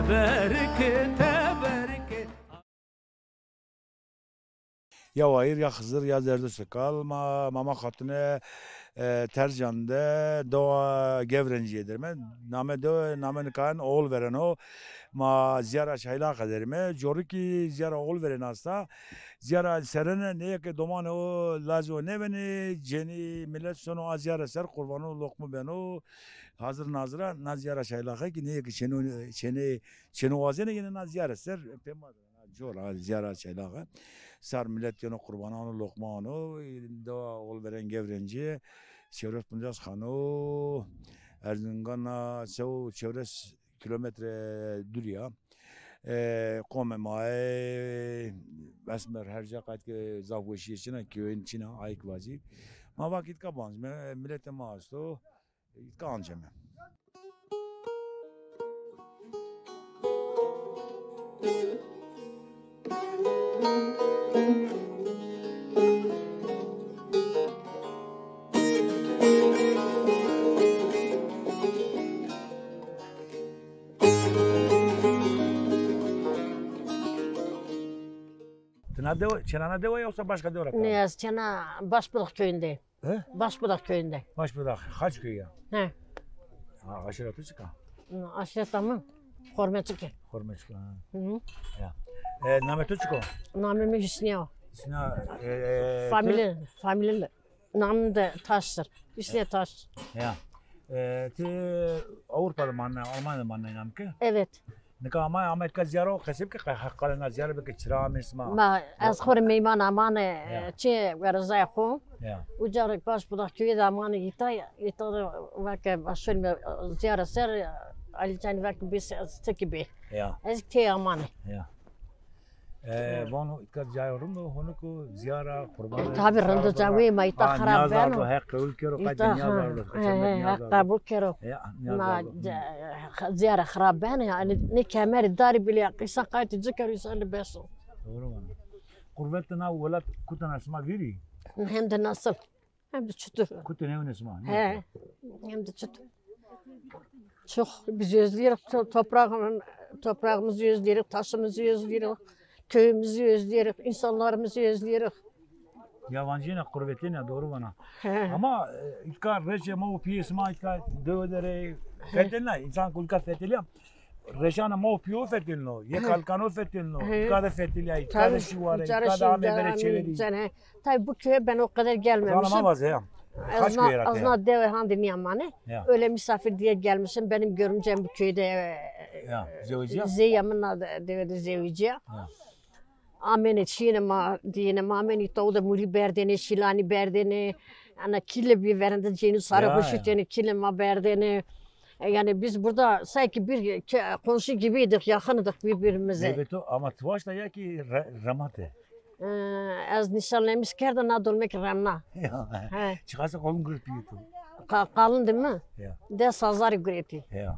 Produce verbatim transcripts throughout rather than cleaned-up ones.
Berike, teberike. Ya Wayir, ya Xizir, ya Zerduşt kal. Ma Mama Xatune, e, Tercan de, dewa Gevrencîye derime. Name dewe, name nikayen Oğulveren o. Ma Ziyara Çaylaxe derime. Corikî Ziyara Oğulveren asta. Ziyara serene neyê ke domanê o lacê o nêbenê, cenî milet sono a ziyara ser, qurbano, loqme beno. Hazir nazira na Ziyara Çaylaxe kî neyê ke çêno, çênê, çêno wazenê, yenê na ziyara ser pê ma de. Cor a Ziyara Çaylaxe. Sar milet yeno qurbanan o, loqman o. Dewa Oğulveren Gevrencîye, çewres poncas xano, Erzingan na çew çewres kilometre dûrî ya. E, qomê ma ê, esmer her ca qayt ke zaf weşîye çin a, kewên çin a, ayik vacî. Ma va ke îtka bancime, miletê ma esto, îtka anceme. Ti na dewe, çêna na dewe yoksa başka dewe ra? Ne, ez çêna Başbudak köyünde. He? Başbudak köyünde. Başbudak, Haç köyü ya. He. Ha, aşiret tu çik a? Aşireta mi Xormeçik ê. Xormeçik, ha. Hı hı. Ya. E, namê tu çik o? Namê mi Hüsniye o. Hüsniye, e, e, Famili, famili namim de Taştır. Hüsniye Taş. Ya. E, ti Avrupa de manena, Almanya de manena, nam ki? Evet. Nika ama, ama îtka ziyara o qesê bike, qe-, qalê na ziyara bike, çira amê sima? Ma, ez xo rê meyman amane, ya, çê werezaya xo. Ya. Uca rê Başbudak köyü de amane îta, îta de vake başon me ziyara ser, Ali Canî vake bê se-, stekî bê. Ya. Ez tey amane. Ya. E, vano îtka cayê rind o, honik o, ziyara, qurban. Tabi rind o, cayê ma îta xirab beno. Niyaz ardo, Heq qebul kero, qaytê niyaz ardo, Heq qebul kero. Ya, niyaz ardo. Ma, ziyara xirab beno, yanî nê kemerî darî bile, însan qaytê ci kero, însan li bes o. Doğru vana. Qurbet na welat kutena sima vîrî? Hem de nasıl? Hem de çutur. Kutu ne öne sima? He. Hem de çutur. Çok biz özlüyoruz. To-, toprağın-, toprağımızı özlüyoruz, taşımızı özlüyoruz, köyümüzü özlüyoruz, insanlarımızı özlüyoruz. Yabancı ne, kurbetli ne, doğru vana. He. Ama, e, îtka reçê ma û pîyê sima îtka dewe de rê fetelna, însan kulka fetelya. Reşana ma û pîyo fetelno, yê kalikano fetelno, îtka de fetelya, îtka de şî ware, îtka de amê verê çêverî. Tabii bu köye ben o kadar gelmemişim. Zana ma vaze ya. Kaç köy era? Ez na dewe hande nîyamane. Ya. Öyle misafir diye gelmişim. Benim görümcem bu köyde, e, zewiciya. Zeyamın dewe de zewiciya. Ya. Amêne çîyêne ma, dîyêne ma amêne îta, o de murî berdêne, şîlanî berdêne. Ana kîle bî verende cênî sarı hoşu têne, kîle ma berdêne. E, yani biz burada sanki bir kö-, komşu gibiydik, yakındık birbirimize. Elbette, ama ti waşta ya ki re-, remate. E, ez nîşanlemiş kerda na dolmek remna. Ya. He. Çiqasî qalin guretî tu? Ka-, qalin de mi? Ya. Des hazarî guretî. Ya.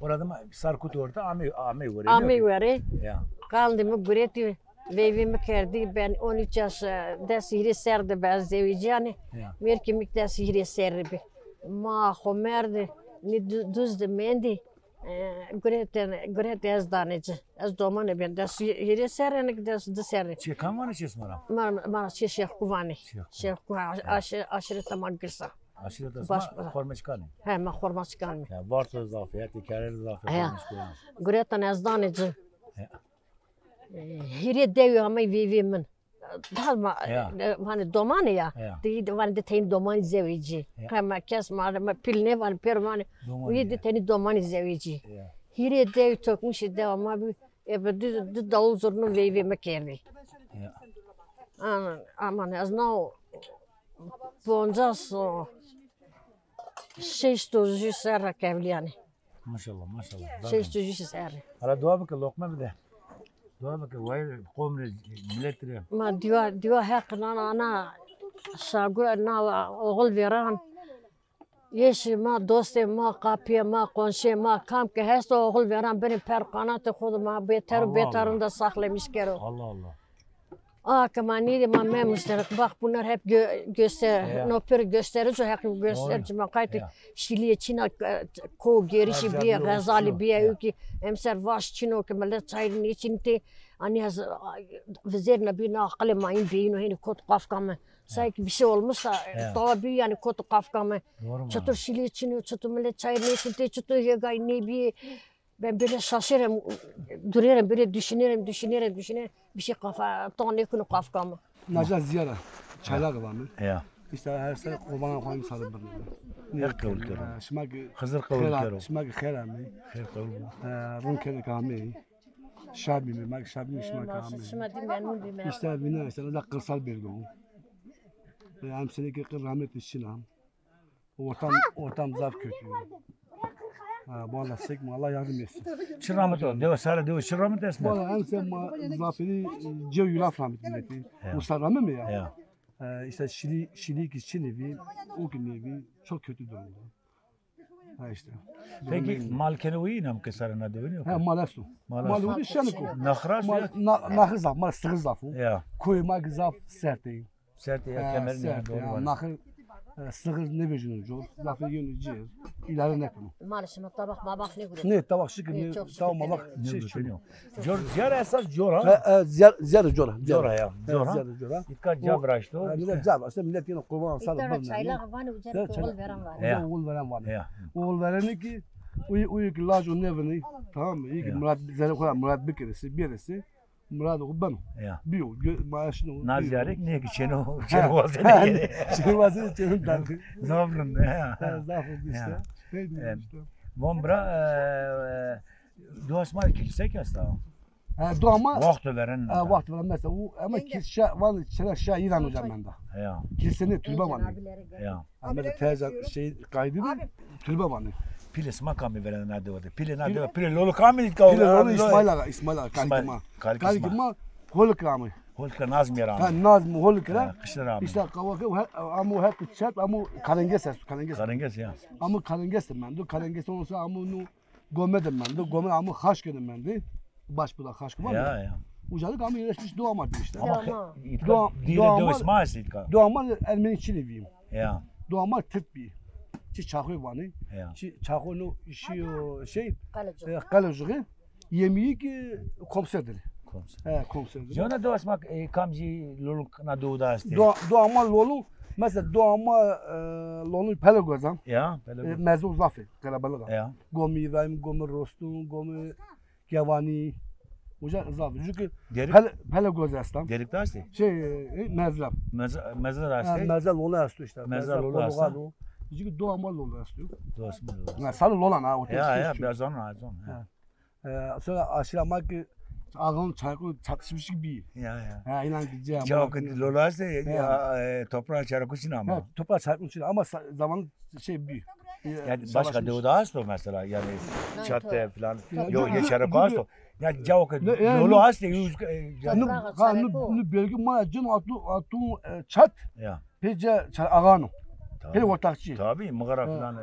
Orada ma sar kut orta amey, amey were. Amey were. Ya. Qalin de mi guretî. Veyvê mi kerdî, ben on üç yaş, e, des hîrê ser de be ez zewicîyanî. Ya. Mêrkê mi des hîrê serrî bi. Ma xo merdî, nî du-, duz de mendî, e, gurete, gurete ez danê ci. Ez domane ben, des hî-, hîrê serrî, nik des di serrî. Çê kam vanê çê sima ra? Ma, ma çê Şêxku vanê. Şêxku. Şêxku, a-, aşi-, aşîreta ma girs a. Aşîreta sima Xormeçikan ê? He, ma Xormeçikan me. Ya, Varto zaf ê, ya Têkere zaf ê, Xormeçikan. Guretan ez danê ci. Ya. E, hîrê dewî amey veyvê min. Daha ma, e, vanê domanê ya. Ya. Di, di vanê di tenî domanî zewicî. Ya. Qe ma kes ma, ma pîl nêvanê, pêro vanê. Domanî, yê di tenî domanî zewicî. Ya. Hîrê dewî tokmuşê dewa ma bî, e, bi di, di dawul zurno veyvê mi kerdî. Ya. Aman, aman, ez naw poncas, şeşt û jû serra kevlîyanê. Maşallah, maşallah. Şeşt û jû serrî. Hala dua bike, loqme bide. Dua bike, wayir qom rê, milet rê. Ma dua, dua Heq nana, ana, şagu, na oxil vêran. Yeşê ma, dostê ma, qapîyê ma, qonşê ma, kam ke hesto oxil vêran binê per qanatê xo de ma bêter û bêtarûn de saxlemiş kero. Allah Allah. A ke ma nêdî ma memustere. Bak bunlar hep gö göster, no pir gösterici, hep gösterici. Ma qaytî Şîlîye çîna, e, ko gerişî bîye, Xezalî bîye, ewkî emser vaş çîno ke millet çayîrî nêçînitê. Anî ez vizêrna bî na aqilê ma în beyîno hênî kot qafka mi. Sanki bir şey olmuşsa, tawa bî yanî kot qafka mi. Çitur Şîlîye çîno, çitur millet çayîrî nêçînitê, çitur hêgay nêbîyê. Ben böyle şaşırırım, duruyorum, böyle düşünüyorum, düşünüyorum, düşünüyorum. Bir şey kafa ton ne konu kafkamı. Naca ziyara, çaylağı var mı? Ya. İşte her şey kurban koyayım sarı bir. Her kavul kero. Şima ki Hızır kavul kero. Şima ki xera mı? Her kavul. Run kere kami. Şabi mi? Mak şabi mi şima kami? Şima di memnun bi memnun. İşte bina işte da kırsal bir gün. Hem seni ki rahmet işin ham. Ortam, ortam zaf kötü. Ha, valla sekme, Allah yardım etsin. Çi rahmet o? Dewa sara dewa çi rahmet esme? Valla en sen ma zaferi cew yulaf rahmet milleti. Usta rahmet mi ya? Ya. E, işte Şili, Şili ki Çin evi, o ki nevi çok kötü durumda. Ha işte. Peki mal kene o inam ke sara na dewa yok? Ha, mal esto. Mal esto. Mal o şeniko. Nahras ya? Nahır zaf, mal sığır zaf o. Ya. Koymak zaf sert değil. Sert ya, kemer ne, doğru var. Naxir, e, sığır ne vejino cor, zafê yeno cêr, îlare nekeno. Maalesef tabak mabak ne gure. Ne tabak şikir ne, tabak mabak şey şikir. Cor, ziyar esas cor ha? E, e, ziyar, ziyar cor. Cor ha ya, cor ha. Ziyar cor ha. İtka ca viraşto. Millet ca viraşto, millet yine kurban sal. Çayla vanı uca oğul veren var. Ya. Oğul veren var. Ya. Oğul vereni ki, uyu, uyu ki lac o ne vini, tamam mı? İyi ki Murat, zerre koyar, Murat bir keresi, bir keresi. Murad o beno. Ya. Biyo, maaşını o. Naziyarek ne ki çeno, çeno wazene. Çeno wazene, çeno dan. Zafrın ya. Zafrın işte. Neydi işte. Von bra, e, e, dost ma kilise ki hasta. Ha, dost ma. Vakti veren. Ha, vakti veren mesela o ama kilise van çela şa İran hocam bende. Ya. Kilise ne türbe var. Ya. Ama da teyze şey kaydını türbe vanê. Pîlê sima kamî verena na dewa de? Pîlê na dewa, pîlê lolo kamî nîtka? Pîlê lolo İsmail Ağa, İsmail Ağa, kalikê ma. Kalikê ma Holik ra amê. Holik ra Nazmîye ra amê. Ha, Nazmî Holik ra. Qişte ra amê. İşte kawake, amo her çet, amo kalenges esto, kalenges. Kalenges ya. Amo kalenges de mendo, kalenges ondan sonra amo nu Gome de mendo, Gome ama Xaşke de mendi. Baş bu da Xaşke var mı? Ya, ya. Ucalık ama yerleşmiş Doğu Amart'ta işte. Ama Doğu Amart Ermeni Çineviyim. Ya. Doğu Amart Tirk bir. Çi Çaxoy vanı. Ya. Çi Çaxoy no işi o şey. Kalacığı. Yemeği ki komiserdir. Komiser. He, komiserdir. Jona do asmak e, kamci loluk na do da este. Do, do ama loluk, mesela do ama e, loluk pele gozan. Ya, pele gozan. Mezun zafı. Kalabalık. Ya. Gomi İbrahim, Gomi Rostum, Gomi Kevani. Uca zaf. Çünkü pele, pele göz estan. Delik de astı. Şey, e, mezra. Mezra, mezra da astı. Mezra lolu astı işte. Mezra lolu astı. Çünkü doğma lolu astı. Doğma lolu. Ya, sana lolan ha, o. Ya, ya, biraz onu, az onu. Ha. E, sonra aşılamak ki ağın çarkı çatışmış gibi. Ya, ya. Ha, inan ki cevap. Çok lolu astı, ya, e, toprağa çarkı için ama. Ha, toprağa çarkı için ama zaman şey bir. Yani başka dewa da asto mesela, yani çatı falan. Yok, yeşere asto. Yani cevap lolo asto. Nu belki ma cin atu atu çat. Ya. Pece çat ağano. Pe ortakçı. Tabii, mıgara falan.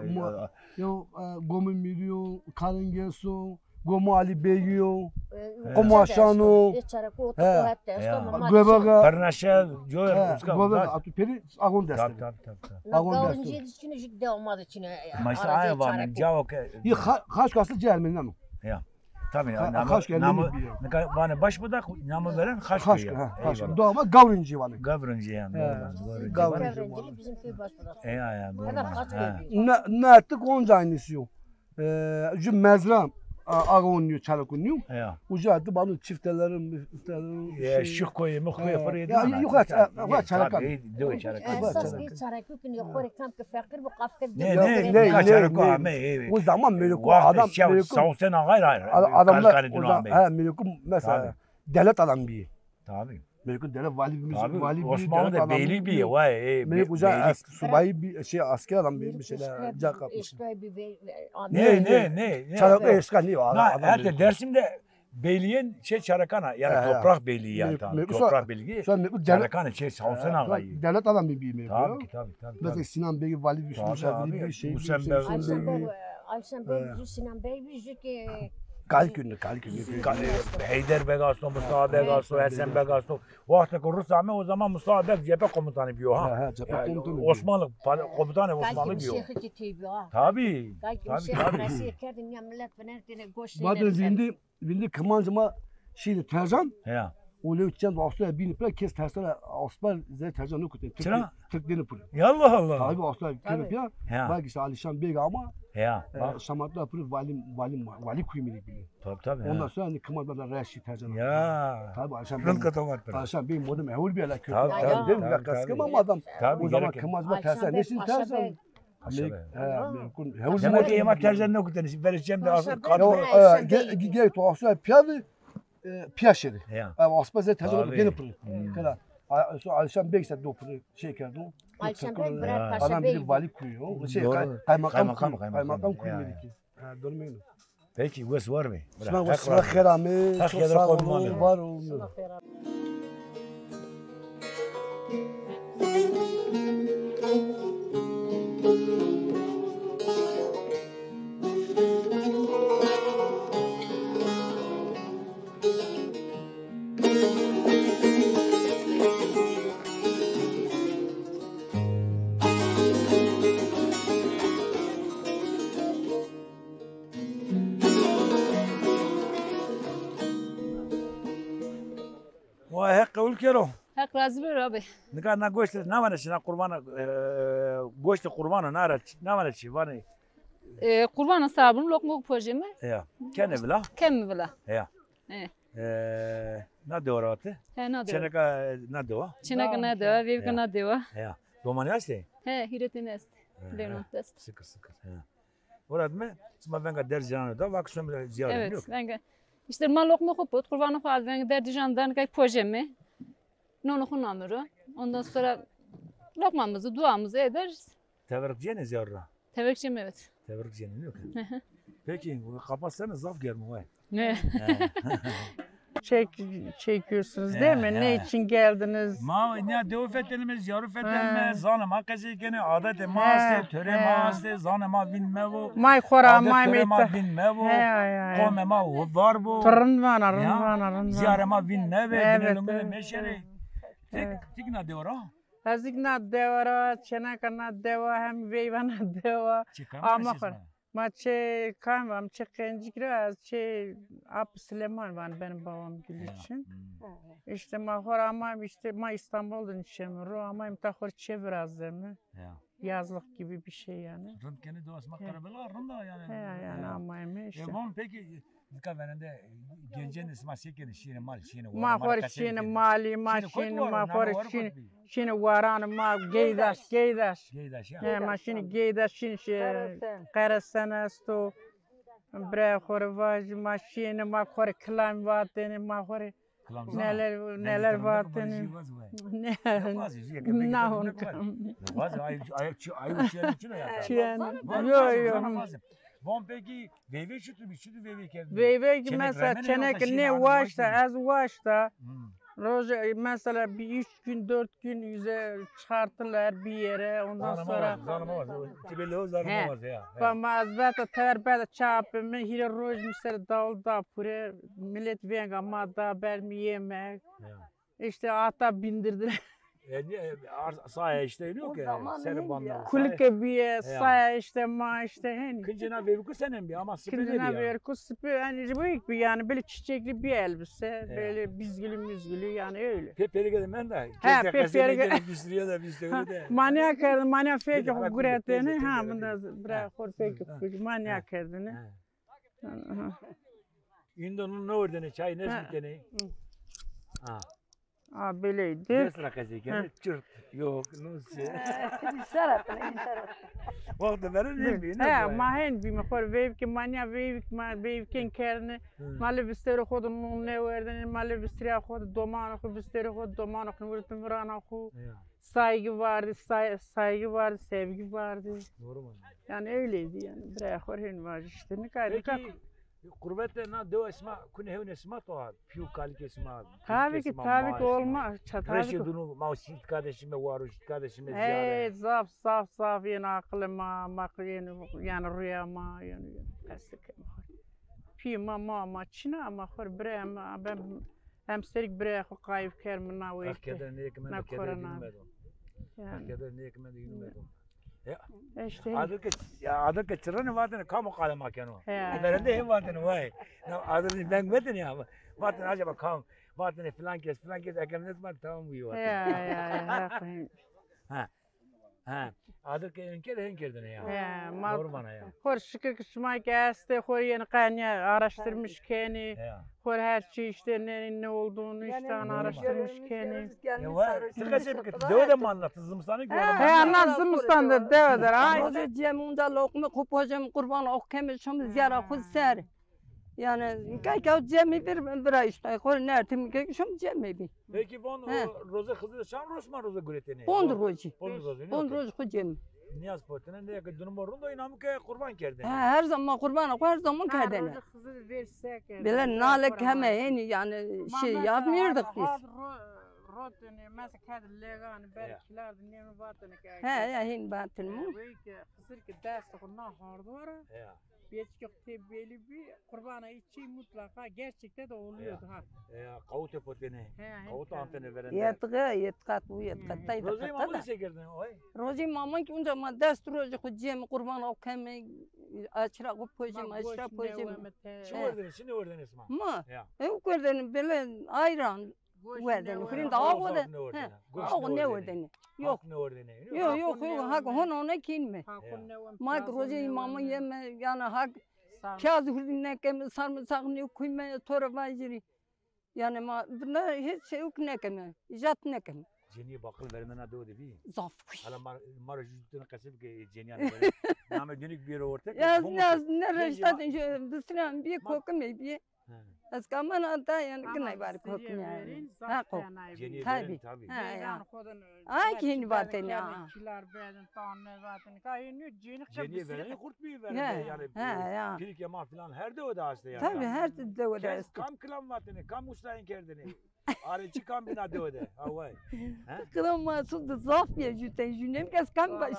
Yo, gomi miriyo, karengeso. Gomo Ali Begiyo, Gomo Aşano, Göbega. Pernaşe, Göbega, atu peri agon deste. Tabii, tabii, tabii. Agon deste. Ma işte aya var, ne cevap. Xaşk aslı Ermeniyan o. Ya. Tabii ya. Xaşk Ermeni. Nika vane baş bu da namı veren Xaşk. Xaşk, ha, Xaşk. Doğru ama Gavrinci vane. Gavrinci yani. Gavrinci. Bizim köy baş bu da. Ya, ya, doğru. Ne, ne ettik onca aynısı yok. E, ju mezra ağonîyo, çarekûnîyo. Ya. Uca di banu çiftelerin, miftelerin, şey. Şix koyê mi koyê xo rê. Ya, yukarı çarekan. Esas bir çarekû ki xo rê kam ki feqîr bu qafke. Ne, ne, ne, ne. O zaman melekû adam, melekû. Sağ olsun, hayır, hayır. Adamlar, ha, melekû mesela devlet adam bir. Tabii. Melekû dere vali bir, vali bir. Osmanlı da beylik bir, vay. Melek uca subayı bir şey, asker adam bir şeyler cak atmış. Ne, ne, ne, ne? Çarık eşka ne o adam? Hatta Dersim'de beyliğin şey çarekana, yani toprak beyliği yani, tamam. Toprak beyliği. Çarekana şey, savunsun ağayı. Devlet adam bir bir melek. Tabii ki, tabii, tabii. Mesela Sinan Bey vali bir şey, bir şey. Ayşen Bey, Sinan Bey bir ki. Kaliköy'ünde, Kaliköy'ünde. Ka- e, Heyder Beg asto, Mustafa Beg asto, Hesen Beg asto. Wextê ku Rus ame, o zaman Mustafa Beg cephe komutanı biyo ha. Ha, ha, cephe komutanı biyo. Osmanlı, pa- komutanı Osmanlı biyo. Şêxî ki tey biyo ha. Tabii, tabii, tabii. Mesîr kerdin ya, millet binertine goş. Badin vindi, vindi kımancı ma şî de Tercan. Ya. O lew çend Avustralya bîni pira kes tersana Avustralya zerrê Tercan nêkutên. Türk, Türk dêne pir. Ya Allah Allah. Tabii Avustralya kene pira. Ya. Bak işte Alişan Beg ama. Ya. E, bak. Şamatla pir vali, vali, vali kuyumili bile. Tabii tabii. Ondan sonra hani kımancı da reşî Tercan. Ya. Tabii Alişan Beg. Rınkı da var pira. Alişan Beg modem hevul bir ala kötü. Tabii tabii. Dedim ya kaskım ama adam. Tabii, o zaman kımancı ma tersana. Nesin Tercan? Paşa Bey. He, mümkün. Demek ki yemek tercih ne kuteni? Şimdi vereceğim de asıl kadro. Yo, e, ge- ge- gerek to asıl piyadı, e, piyaşeri. Ya. Ama asıl zerrê Tercan gene pırı. Kala. A- so Alişan Beg ise do pırı şey kerdo. Alişan Beg birer Paşa Bey. Adam bir vali kuruyor. Şey, kay- kaymakam kuruyor. Kaymakam kuruyor ki. Ha, doğru mu? Peki, wes war mı? Sima, sima xêr amê. Çok sağ olun, var olun. Wa Heq qebul kero. Heq razî bero abi. Nika na goştê navane çi, na qurban, e, goştê qurban o, na ra çi, navane çi, vanê. E, qurban o sabun, lokma pojeme. Ya. Kene vila. Keme vila. Ya. E. E, na dewa ra vatê? He, na dewa. Çêneka, e, na dewa. Çêneka na dewa, veyvika na dewa. Ya. Domanî estê? He, hîrê tenî estê. He, lewna estê. Sikir, sikir. He. Ora dime, sima venga Derzîcanî da, vak şome ziyaret. Evet, yok. Venga. İşte ma lokma xo pot, qurbanê xo ad, venga Derzîcanî da, nika pojeme. Nonê xo name ro. Ondan sonra lokmamızı, duamızı ederiz. Teberruk cênê ziyar ra? Teberruk cême, evet. Teberruk cênê, yok. Hı hı. Peki, kapat sene, zaf germ o vay. Ne? He. Çek-, çekiyorsunuz değil mi? He, he. Ne için geldiniz? Ma nîya dewe fetelîme, ziyarû fetelîme, zanê ma qesey kenê, adetê ma estê, törê ma estê, zanê ma vîn mevo. May xora, may meyte. Adetê ma vîn mevo. He, he, he. Qomê ma var bo. Tu rind vana, rind vana, rind vana. Ziyarê ma vîn mevê, evet, binê lungê de meşerê. Tek, tek na dewe ra? Ez ik na dewe ra, çêneka na dewe, hem veyva na dewe. Ama xora. Ma çê kam vam, çê Qencik ra, ez çê Ap Silêman van, benim babam gülü için. İşte ma xora ama işte ma İstanbul'dan çême ro, ama imta xora çê virazeme. Ya. Yazlık gibi bir şey yani. Rind kenê, dewa sima Qerebela rind a yani. He, yani ama işte. E, van peki, nika verende, e, gencênê sima se kenê, şîyêne mal, şîyêne war, ma xora şîyêne malî, ma şîyêne, ma xora şîyêne. Şînê waranê ma Geydaş, Geydaş. Geydaş, ya. He, ma şînê Geydaş, şînê şey, Qeresen esto. Birayê xo rê vajî, ma şîyêne, ma xo rê kilam vatêne, ma xo rê neler, neler vatêne. Ne, na on kam. Yo, yo. Van peki, veyvê çitur bî, çitur veyvê kerdî? Veyvê ki mesela çêneke nê waşta, ez waşta. Roje, mesela bir üç gün, dört gün yüze çıkarttılar bir yere. Ondan sonra ama ez beta tever beta çapimi, hîrê roj mi ser dawul da pure, millet venga ma da bermi yemek. İşte ata bindirdiler. E, niye, e, ar-, saya işte yok ya. Kulike biye, saya işte, ma işte, hani. Kincina verku senen bi ama sipe. Kincina verku sipe, hani büyük bir, yani böyle çiçekli bir elbise, böyle bizgülü müzgülü yani öyle. Pe perge de ben de. Ha, pe perge. Bistriye de, bistriye de. Manya kerdin, manya fekî guretene, ha, bunda bira xor fekî manya kerdin. Indi onu ne ordene, çay ne sütene? Ha. A, beleydi. Dest ra qesey kerdî, çırt. Yok, no se. Îşaret, îşaret. Wextê vere nêbî, ne? He, ma hên bîme, xo rê veyvike manya, veyvik ma, veyvikên kerdine. Ma lê visterê xo de non nêwerdine, ma lê visterîya xo de domanê xo, visterê xo de domanê xo nêwerdine, virana xo. Saygı vardı, say-, saygı vardı, sevgi vardı. Doğru mu? Yani öyleydi yani. Birayê xo rê hên vajî işte. Nika, nika. Peki, qurbetê na dewa sima, kunê hewnê sima to ha? Pîyo kalikê sima, tabii ki, tabii ki olmaz. Reşê dunu ma şî îtîqadê şîme waro, şî îtîqadê şîme ziyare. Ey, zaf, zaf, zaf yeno aqilê ma, ma yeno, yani rüya ma, yani, yani, pesike ma. pî ma, ma, ma çin a, ama xo rê birayê ma, ben, em serî birayê xo qayîf kerd mi na weyte. Qehkede nêkime de keder yînime do. Qehkede nêkime de yînime do. Ya. Îşte. Adir ke, ya, adir ke çirrene vatene kam o qale ma keno. Verende hê vatene vay. Na adir veng vetene ya. Vatene acaba kam? Vatene filan kes, filan kes, ekem net vat tamam bu vatene. Ya, ya, ya. Ha. Ha. Adir ke enker hen kerdene ya. Ya, ma. Doğru bana ya. Xor şikir ki şima ki estê, xor yeni qanya araştırmış keni. Ya. Xor her şey işte ne, ne olduğunu işte araştırmış keni. Ya var. Tıka şey bir dewe de mi anlattı? Zımstanı gördüm. He, anlat zımstanda dewe de. Ay. Roze cem unda lokme kopacağım kurban ok kemi şum ziyara xu ser. Yani keke cemi bir bira işte. Xor nertim ke şum cemi bir. Peki von o roze Xizir şan roz ma roze guretene? Pond roji. Pond roji. Pond roji xu cemi. Niyaz potene ne ke dunumo rundo inamı ke kurban kerdene. Ha, her zaman kurban, her zaman kerdene. Bele nalek heme heni yani şey yapmıyorduk biz. Rotene mesela kedi legan belkiler de ne vatene ke. He ya hin batin mu? Ve ki Xizir ki dest na hardware. Ya. Beçik tê belî bî, qurbana î çî mutlaka gerçekte de oluyordu ha. Ya, qawute potene. Qawute antene verende. Yetqe, yetqat bu, yetqat. Rozê ma se kerdin oy? Rozê ma ki unca ma dest rojê xu cem qurban o keme, açira xu pojim, açira pojim. Çi werdin, çi ne werdin esma? Ma? Ya. Ew kerdin bele ayran. Werdene, hurîn de aw de. Aw ne werdene. Yok. Yok, yok, yok, hak hon ona kîn me. Ma ki rojê îmamı yeme, yani hak piyaz hurdî nekeme, sarımsak ne kuyme, tora vajiri. Yani ma buna hiç şey yok nekeme, jat nekeme. Cenîye baqil verende na dewe de bî. Zaf kuy. Hala mar, mar jütün qesib ke cenîyan vere. Name dönük bir ortak. Ya ne reştat disinan bir kokum bir. Ez kamana da yani ginay var kokim yani. Ha kok. Tabi. Ha ya. Ay ki hin vatene ha. Kilar bedin, tanne vatene. Ka yeni ceni. Ceni veren kurt bir veren yani. Ha ya. Pirik yama filan her dewe de işte yani. Tabi her dewe de. Kes kam kilam vatene, kam ustayın kerdene. Arıçı kam bina dewe de. Away. Kilam masum da zaf bir jüten jünem kes kam baş.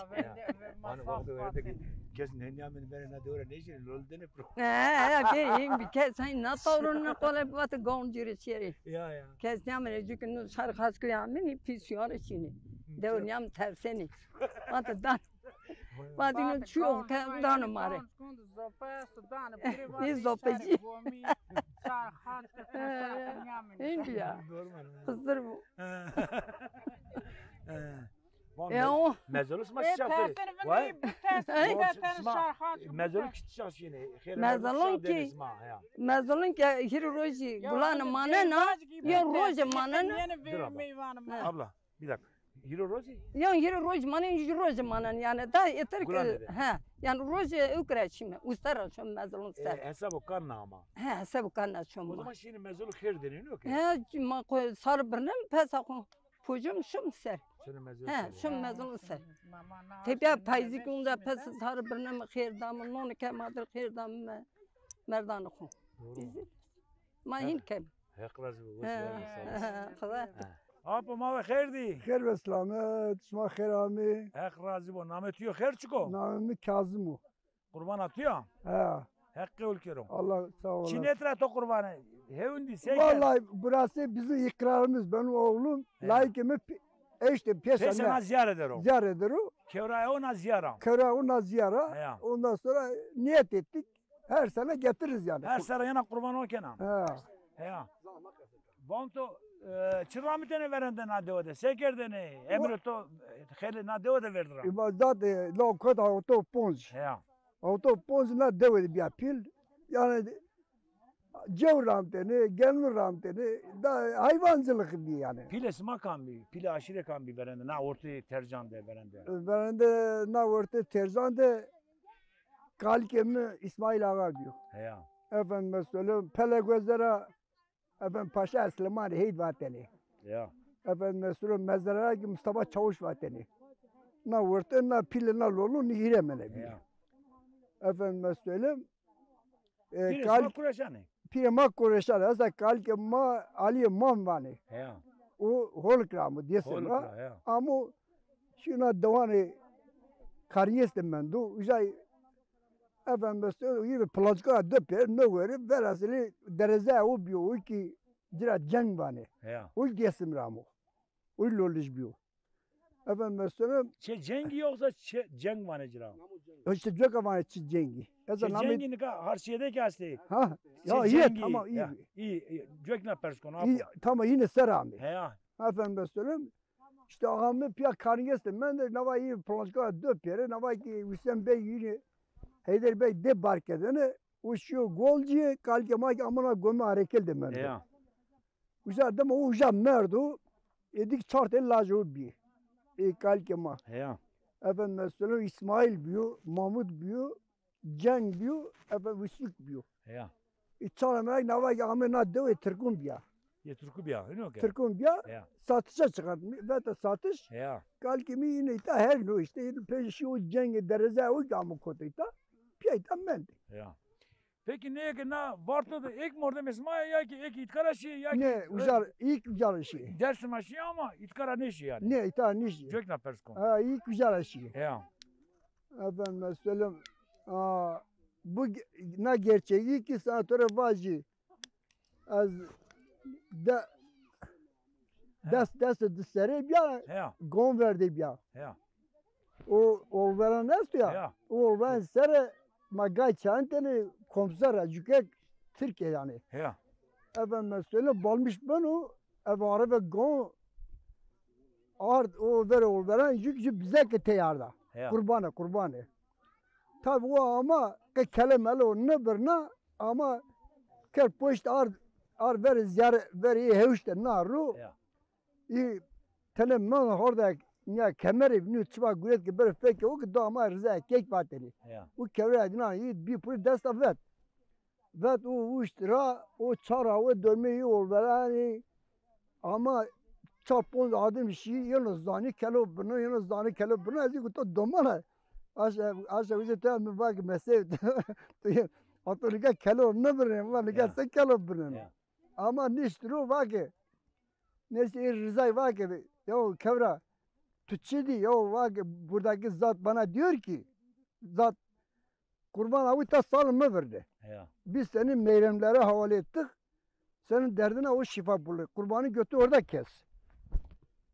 Hani vakti verdi ki kes ne niyamin bere na dewe ne şey lol dene pro. Ha ya bir kes sen na tavrın ne kolay batı gaun ciri çeri. Ya ya. Kes niyamin çünkü nu şar xaskı yamin pis yar çini. Dewe niyam terseni. Hatta dan. Vadino çiyo ke dano mare. Ni zopeci. Hindi ya. Xizir bu. E o. Mezolus ma şaşır. Vay. Mezolus şaşır. Mezolun ki, mezolun ki hiri roji gulanı manena, yo roji manena. Abla. Bir dakika. Hîro rojî? Yan hîro roj manen, hîro roj manen yani da yeter ki he yani roj ew kira çime usta ra çom mezlun ser. E, hesabo kan na ama. He, hesabo kan na çom. O zaman şimdi mezlun xêr deneniyor ki. He, ma ko sar birnem pesa ko pojum şum ser. He, şum mezlun ser. Tepya payzik unda pes sar birnem xêr dam non ke madır xêr dam merdan ko. Ma hin kem. Heq razî bo. Apo ma ve xêr dî. Xêr ve selamet, şima xêr amî. Heq razî bo. Namê tu yo xêr çik o? Namê mi Kazim o. Qurbana tu ya? He. Heq qewul kero. Allah sağ olasın. Çi nêt ra to qurbane? Hewndî seke. Vallahi burası bizim ikrarımız. Benim oğlum, layıkımı işte pêsa na ziyare dero. Ziyare dero. Kewra o na ziyara. Kewra o na ziyara. Ondan sonra niyet ettik. Her sene getiririz yani. Her sene yena qurban o kena. He. He. Van to, e, çi ramitene verende na dewe de? Se kerdene? Emre to, e, xêlê na dewe de verdi ra. Îbadat, e, la kota oto ponc. He. Oto ponc na dewe de biya pil. Yani cew ramtene, genmi ramtene, da hayvancılık diye yani. Pile sima kam bi? Pile aşire kam bi verende? Na ortê Tercan de verende. Verende na ortê Tercan de Kalikê mi İsmail Ağa biyo. Heya. Efendime söyleyeyim, Pele Gözlere, efendim, Paşa Eslemanî heyt vatene. Ya. Efendime söyleyeyim, Mezrara ki Mustafa Çavuş vatene. Na werte, na pile, na lolu, ni hîrê mene bi. Ya. Efendime söyleyeyim, e, pîrê ma Kureşan ê. Pîrê ma Kureşan ê. Esa kalikê ma Alî Mam vanê. Heya. O Holik ra amo, Dêsim ra. Holik ra, heya. Amo şuna dewanê Kariyes de mendo. Uca, e, Efendim mesela, yine Plaçka dö pêr, no weri, velhasilî dereze o biyo, o ki cira ceng vanê. Ya. O Dêsim ra amo. O lolij biyo. Efendim mesela, Çê cengî yoksa çê ceng vanê cira? İşte coka vanê çi cengî. Eza Çê namê cengî nika Harsiyede ki hastê. Ha, Çê ya, iyi, cengî. Tamam, iyi. Ya, iyi, iyi. Cokna pers kon, apo. İyi, tamam, yine ser amê. He ya. Efendim mesela, işte ağamı piya karnı geçti. Ben de nava iyi Plaçka dö pêre, nava ki Hüseyin Bey yine, Heyder Bey de barkedene, o şiyo golcî, kalke ma ki amına gome arekel de mendo. Ya. Uca dema o uca merdo, êdî ki çar tenî lajê o bî. Ê kalkê ma. Heya. Efendim mesela Îsmaîl bîyo, Mamut bîyo, Ceng bîyo, efendim Wisûk bîyo. Heya. Ê çar merek nava ki ame na dewê Tirkûn bîya. Yê Tirkû bîya, hino ke? Tirkûn bîya, Heya. Satışa çıkartmış, vete satış. Heya. Kalkê mi yine îta her no işte, yine pêşî o cengê dereze o ki ame kote îta. Pîya îta mendê. Heya. Peki nê ke na Varto de êk mordemê sima ya, ya ki êk îtkara şî, ya ki Ne, ucar, ilk ucar şî. Dersim a şî ama îtkara nêşî yanî. Ne, îtkara nêşî. Cokna pers kon. Ha, ilk ucar şî. Ya. Efendime söyleyeyim, a, bu ge-, na gerçeği ki sana tore vajî. Ez de, He. Dest, dest di serê bîya, Heya. Gon verdê bîya. Heya. O olveran esto ya. Heya. O olveran sere ma gay çend tenê komiser a, cukek Tirkiye yanî. Heya. Efendime söyle balmiş beno, ev arebe gon ard o vere olveran cuk cuk bize ki teyarda. Heya. Kurbane, kurbane. Tabi o ama ke kele melo nibirna ama ker poşt ard, ard veri ziyare, veri hewşte na ro. Ya. Î tene men horda ya kemerê nû çiba guret ki ber fekê o ki do ama Riza Kek vateni. Ya. O kevre edina î bî puri desta vet. Vet o uşt ra, o çara o dönme î olveranî. Ama çar ponc adim şî, yeno zanî kelo birno, yeno zanî kelo birno, ez î guto domana. Aşa, aşa uze te mi vak mesel. Ato liga kelo nibirne, ma liga Ya. Se kelo birne. Ya. Ama niştiro vake. Neyse, e, Rıza'yı vake. Ya kevra, tu çi di? Ya vake, buradaki zat bana diyor ki, zat Kurban abi ta salın mı verdi? Ya. Biz seni meyremlere havale ettik. Senin derdine o şifa bulur. Kurbanı götür orada kes.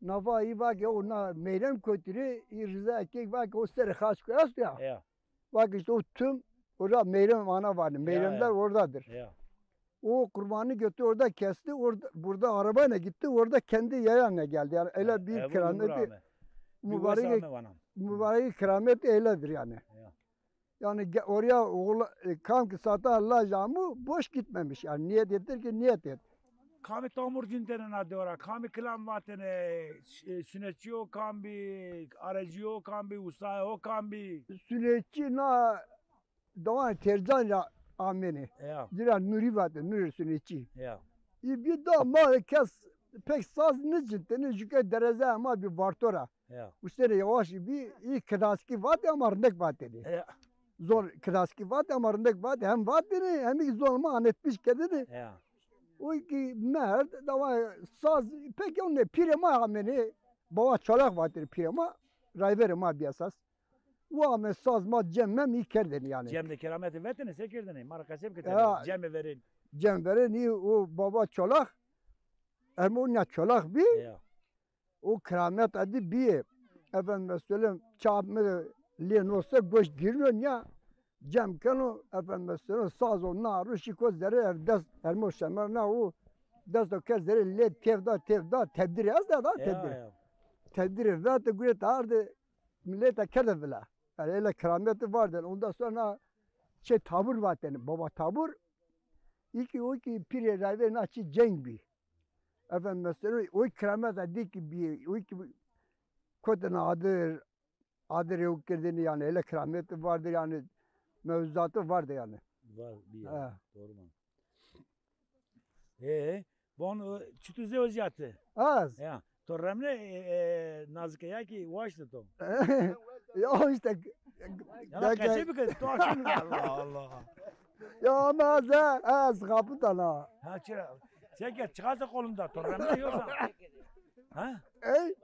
Nafa iyi bak ya, ona meyrem kötürü, iyi Rıza erkek bak o seri haç koyas ya. Ya. Bak işte o tüm orada meyrem ana vardı. Ya, Meyremler ya. Oradadır. Ya. O kurbanı götür orada kesti. Orada, burada arabayla gitti. Orada kendi yayayla geldi. Yani öyle Ha, bir Ebu kerameti. Umur abi. Mübarek, Umur abi bana. Mübarek kerameti öyledir yani. Ya. Yani ge-, oraya oğla, e, kam ki sata Allah camı boş gitmemiş. Yani niyet ettir ki niyet et. Kamî tamurcîn tene na dewra, kamî kilam vatene, e, sunetçî o kam bî, arecî o kam bî, ustayê o kam bî? Sunetçî na dewan Tercan ya amêne. Ya. Cira Nurî vate, Nurî sunetçî. Ya. Î bî da ma kes pek saz nicin, tene jüke dereze ama bir vartora. Ya. Ustere yavaş bî, î kidaskî vatê ama rindek vatêne. Ya. Zor kidaskî vatê ama rindek vatê. Hem vatêne, hem ki zor ma anetmiş kedêne. Ya. O ki merd, dava saz, pek yone pîrê ma amêne. Baba Çolak vatêne pîrê ma. Rayverê ma bî esas. O ame saz ma cem mem î kerdêne yani. Cem de kerametê vetêne, se kerdêne? Ma ra qesey bike Ya. Cemê verên. Cem verên î o Baba Çolak. Ermo na Çolak bî. Ya. O keramet edî bîyê. Efendime söyleyeyim, çap mi lê noste goş girno ya. Cem keno, efendime söyleyeyim, saz o na ro şî ko zerê ev dest, ermo şemer na o dest o ke zerê lê tevda, tevda, tebdîrê ez de da Ya, tebdîrê. Ya. Tebdîrê vete gurê te arde, milete kerde vila. Yani öyle kerameti vardı. Ondan sonra çe tabur vateni, baba tabur. İki o ki pîrê rayvê na çi ceng bî. Efendim mesela o keramet de ki bir, o ki kote na adir, adir yok kerdini yani, öyle kerameti vardır yani, mevzuatı vardı yani. Var bir yer. Ha. Doğru mu? Ee, bon, e, çitu zewziyatı? Az. Ya. To remne, e, e, Nazike ya ki waştı to. Ya işte. Ya da kaçı bir kız, to akşam Allah Allah. Ya ama az, az kapıdan ha. Ha, çıra. Sen gel, çıkarsa kolunda, to remne yoksa. Ha? Ey?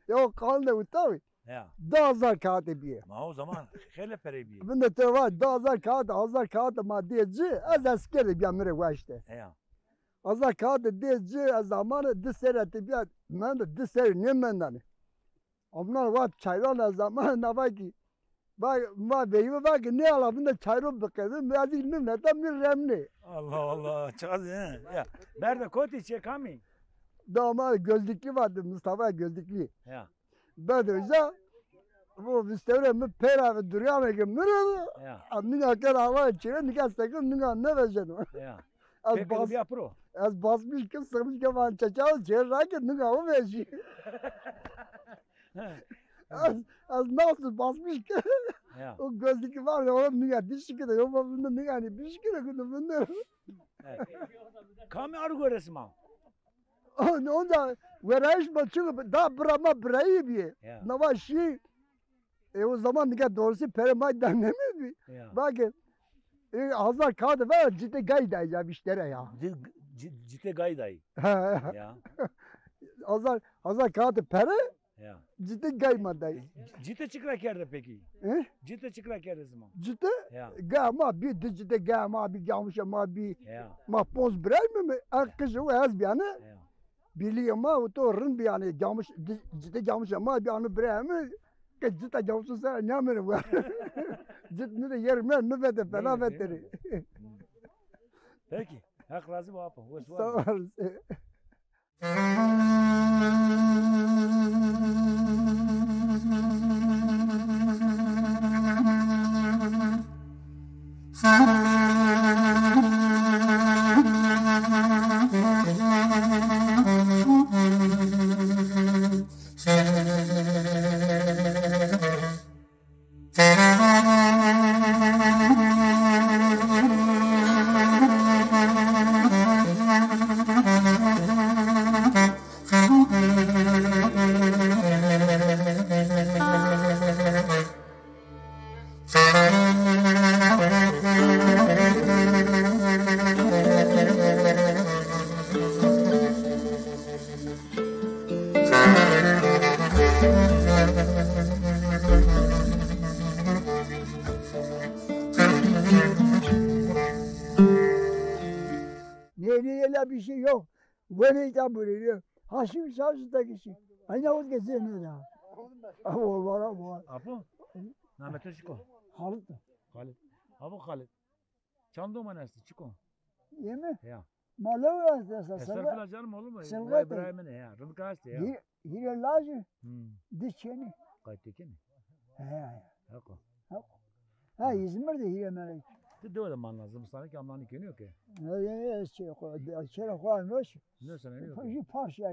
Ya kaldı bu tabii. Ya. Di hezar kağıt bîye. Ma o zaman xeylê perey bîye. Vinde to va di hezar kağıt, hezar kağıt ma dê ci, ez esker de bîya mi rê waşte. Ya. Hezar kağıt dê ci, ez aman di serre tê bîya, mende di serre nêmendane. Amnan va çayran ez aman nava kî. Va, va veyve va ki ne ala vinde çayro biqedin, mi ez nî neta mi remnê. Allah Allah, çiqas, he. Ya. Berde kotî çê kamî? Da ma Gözlüklü vardı, Mustafa Gözlüklü. Ya. Berde uca, bu vistewre mi pera ve duryanê ki mi rê. Ya. A, nîna ker ala çêre, nîka sekin, nîna nevejeno. Ya. Ez Peki, bas-, bîya piro. Ez basmış ki, sıkmış ki, van çeçağı çêre ra ki, nîna o vejî. He. Ez, ez nasıl basmış ki? Ya. O Gözlüklü var ya, oğlum, nîna dişi ki de, yok, bunda nîna ne dişi ki de, bunda, bunda. Evet. Kamî argo resma? Onda verayış ma, çünkü da bira ma birayî bîye. Ya. Nava şî, e, o zaman nîka doğrusu pere ma da nemedbî. Ya. Bak, e, hezar kağıdı ver, cite gay da ya müşteri ya. Ci-, ci-, cite gay dayı. Ha. Ya. Hezar, hezar kağıdı pere, Ya. Cite gay ma day. E, c-, cite çik ra kerde peki? He? Cite çik ra kerde zima? Cite? Ya. Gay ma bî, di cite gay ma bî, gamuşe ma bî. Ya. Ma ponc birayî mi? En qijê o ez bîyane. Ya. Birlîgê ma o to rind bîyane, gamuş, di, cite gamuşe ma bîyane birayî mi? Ke cita gamuşe ser nêamene wa. Cit mi de yer me, nubete, fena beteri. Peki. Heq razî bo apo. Wes. Sağ ol. Nê, nê, ela bir şey yok. Wene îta burê. Haşim şarjı da kişi. Ayna o ke zehne da. Abo, vara, vara. Apo? Namê to çik o? Xalid. Xalid. Apo Xalid. Çand doman estî, çik o? Yê mi? Ya. Ma lewra esta, Estağfurullah canım, olur mu? Vay birayê min, ya. Rindika estî, ya. Hîrê lajî, di çênî. Qaytê kenî? He, he. Heq o. Heq o. Ha, İzmir de hîrê melek. Ti dewe de manna, zimistanî ki amnanî kenî yo ke? He, he, he, çê xo, çêra xo noş. Ne sana ne yok? Jü parça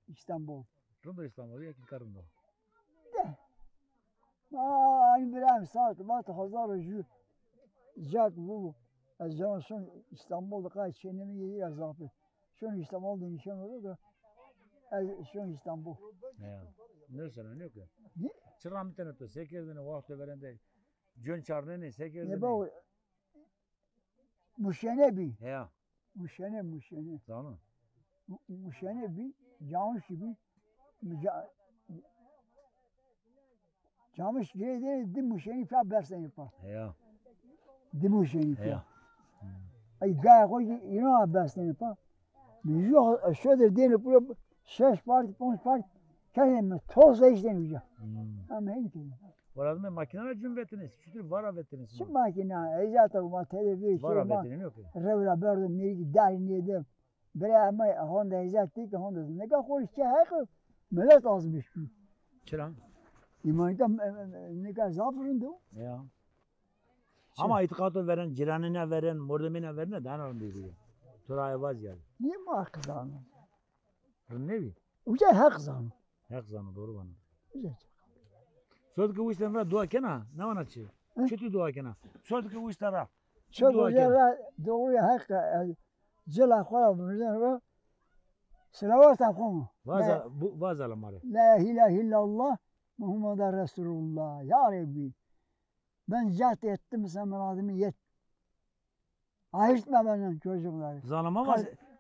İstanbul. Rind o İstanbul, ya ki ka rind o. De. Ma, ani birayê mi saet, vat hezar û jü cak bu. Ez canan şon İstanbul de, qay çênê mi yê ya zafî. Şon İstanbul de nîşan oldu da, ez şon İstanbul. Ya. Ne sana ne yok ya? Ne? Çira mi tene to, se kerdene, waxto verende, cön çarnene, se kerdene? Ne bak, Muşene bî. Heya. Muşene, Muşene. Zano. Mu-, Muşene bî, Camiş bî. Ca-, Camiş girê de di Muşenî pa bersenê pa. Heya. Di Muşenî pa. Heya. Ay gaya xo ki îno a bersenê pa. Mi ju şodir dêne puro şeş parti, ponc parti. Kenê mi toz eştên uca. Hmm. Ama hên kenê. Wala dime makîna ra cun vetinês, çutir vara vetinês? Çi makîna? Ey zaten ma televîzyon, vara vetinê, yok ki. Rewra berdo mêrikî darî nêde. Bire ama honda ey zaten ki honda. Nika xo çi heq, milet azmiş. Çira? Îmanika, e, e, e, nika zaf rind o. Ya. Ama îtîqato veren, cîranêna veren, mordemêna veren, dana rind bî. To ra ewaz yanî. Nîye ma heq zano? Rind nêbî? Uca heq zano. Heq zano, doğru vano. Uca. Sodike wişten ra dua kena, na vana çi? Hı? Çuti dua kena? Sodike wişten ra. Çi dua kena? Ra doğru heq, e, cila xo ra vurden ra. Selawata xo mu? Vaza, bu, vaza la ma rê. La ilahe illallah, Muhammed Resulullah. Ya Rebbi. Ben cehd ettim, sen muradımı yet. Ayırtma benden çocukları. Zanama ma,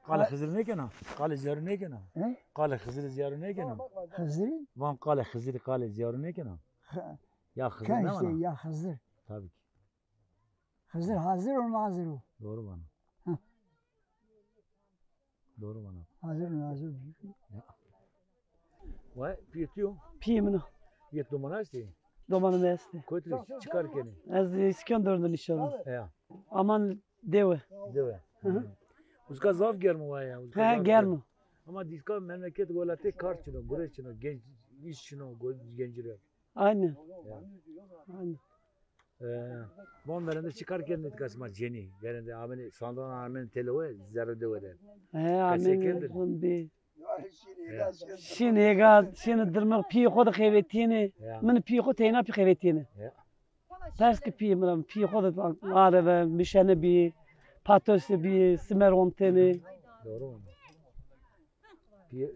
Qalê Xizirî nêkena? Qalê Zîyarû nêkena? He? Qalê Xizirî Zîyarû nêkena? Xizirî? Van qalê Xizirî, qalê Zîyarû nêkena? Xi-, ya Xizir ken ne işte, vana? Ya Xizir. Tabii ki. Xizir hazir o, nazir o. Doğru vana. Hı. Doğru vana. Hazir o, nazir o. Ya. Vay, pîyê tu yo? Pîyê min o. Yê domanî estê? Domanî mi estê. Kotî rê, çi kar kenê? Ez Îskenderun de nişeno. Ya. Aman dewe. Dewe. Hı hı. Uzka zaf germ o ya. Uzka zaf germ o. He, germ o. Ama dîska memleket welatê kar çin o, gure çin o, genc, îş çin o, go-, gencî rê. Aynen. Ya. Aynen. E, von verende çi kar kenê tika sima cenî? Verende amenê sandan, amenê têlewe, zerrê dewe de. He, amenê. Şîn hêga, şîn dirmix pîyê xo de xevetînê. Ya. Min pîyê xo teyna pî xevetînê. Ya. Pers ki pîyê mi ra, pîyê xo de areve, mişene bî, patose bî, simer ontênê. Doğru mu? Pî-,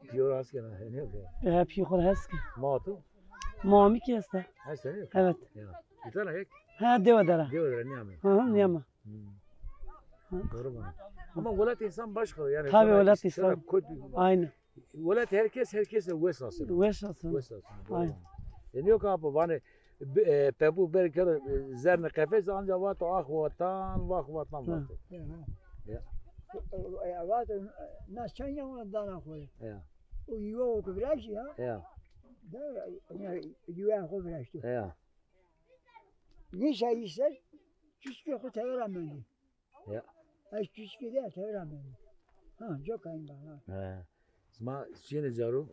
pîyo ra hes kena, henî yo ke? E, pîyê xo ra hes ke. Ma tu? Ma mi kî esta. Esta, yok. Evet. Ya. Bir tane ek? Ha, dewe dera. Dewe dera, nîyame. Hı hı, nîyame. Hmm. Hı. Doğru mu? Ama welat însan başka, yani. Tabii, sana welat işte insan. Kod-, aynen. Welat herkes, herkes de wes asın. Wes asın. Wes asın. Aynen. Doğru mu? E, yok abi, hani Be-, e, pepû ber kero, e, zernê qefes, anca vato ax watan, vax watan vato. Ha. Ya. Ya, vato, na çanya ona dana xo. Ya. O yuva o ki viraştî ya. Ya. Da, ya, yuva xo viraştî. Ya. Nîşa îser, çuçikê xo tever ra mendî. Ya. Ez küçük de tever ameni. Ha, çok ayın bana. He. Sima şîyêne caro,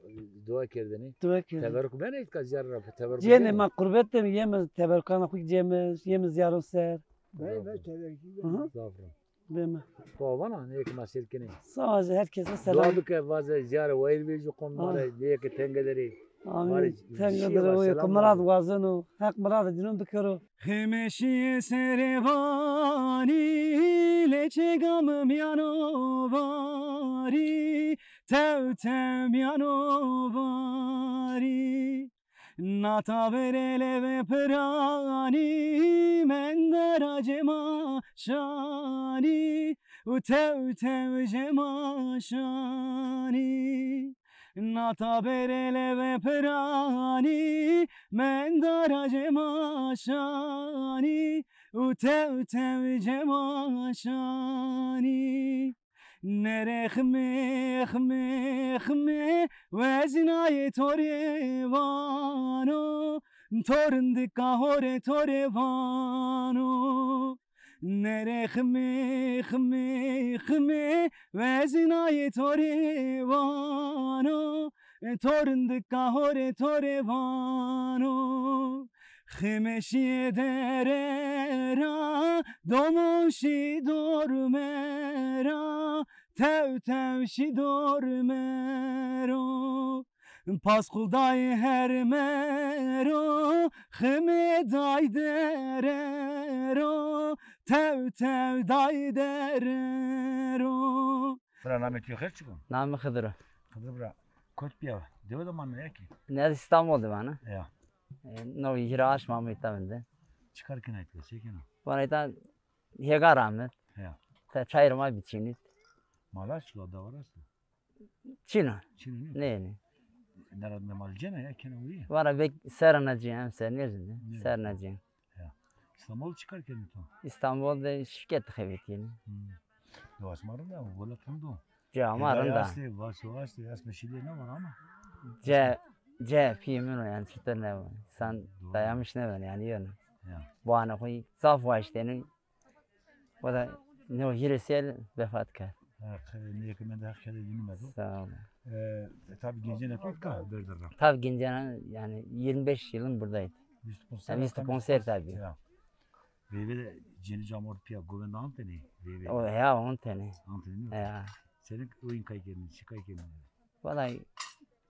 dua kerdêne. Dua kerdêne. Teberruk benê îtka zîyare ra, teberruk benê? Cênê ma qurbet de yeme teberrukana xo cême, yeme zîyaron ser. Ben, ben teberruk. Hı hı. Zaf ra. Beme. To vana, ne ki ma sêr kenê. Sağ ol, herkese selam. Dua bike, vaze zîyare wayîr vejî qom ma rê, ne ki tenge derê. Amin. Tenge derê, o ki mirad wazeno, Heq mirad dînon bikero. Ximê şîyê serê vanî, lê çêga mi mîyano varî, tew tew mîyano varî. Nata verê levê piranî, mendera cê ma şanî, û tew tew cê ma şanî. Nata berê levê piranî, mendera cê ma şanî, û tew tew cê ma şanî. Nerê ximê, ximê, ximê, wezinayê to rê vano, to rindika ho rê to rê vano. Nerê ximê, ximê, ximê, wezinayê to rê vano, to rindika ho rê to rê vano. Ximê şîyê dere ra, domon şî dorme ra, tew tew şî dorme ro. Pasqul dayê herme ro, ximê dayê dere ro, tew tew dayê dere ro. Bira, namê to xêr çik o? Namê Xidir o. Xidir bira, kot bîya? Dewe de manena ya kî? Ne, İstanbul de vana. Ya. E, no hîrê aşm ame îta vinde. Çi kar kena îta, çi kena? Vana îta hêga ra ame. Ya. Te çayir ma biçînî. Mala çi la, dawara çi? Çin o. Çin o, nê? Nê, nê. Nera memal cena ya, kena uye? Vana bek serna cî, hem ser nêzî. Nê? Serna cî. Ya. İstanbul çi kar kenî to? İstanbul de şirket xebetînî. Hmm. Yo, asma rind a, welat rind o. Ca ma rind a. Hêgayê estê, vaso estê, asma şîlê nêvana ama. Ce, ce pîyê min o, yani çitur nêvana. Sen dayamış nêvana yani, yönü. Ya. Bu ana xo zaf waştênî. O da no hîrê sal vefat kerd. Heq, nêkê mende Heq kede dînî medo. Sağ ol. E, e, tabi gencêna to ka verder ra. Tabi gencêna, yani yirmi beş yılım buradaydı. Vîst û ponc ser. Yani vîst û ponc ser tabi. Ya. Veyve de cenî camort pîya govenda antêne. Veyve. O ya, antêne. Antêne. Ya. Senin oyun kay kendin, çi kay kendin? Vallahi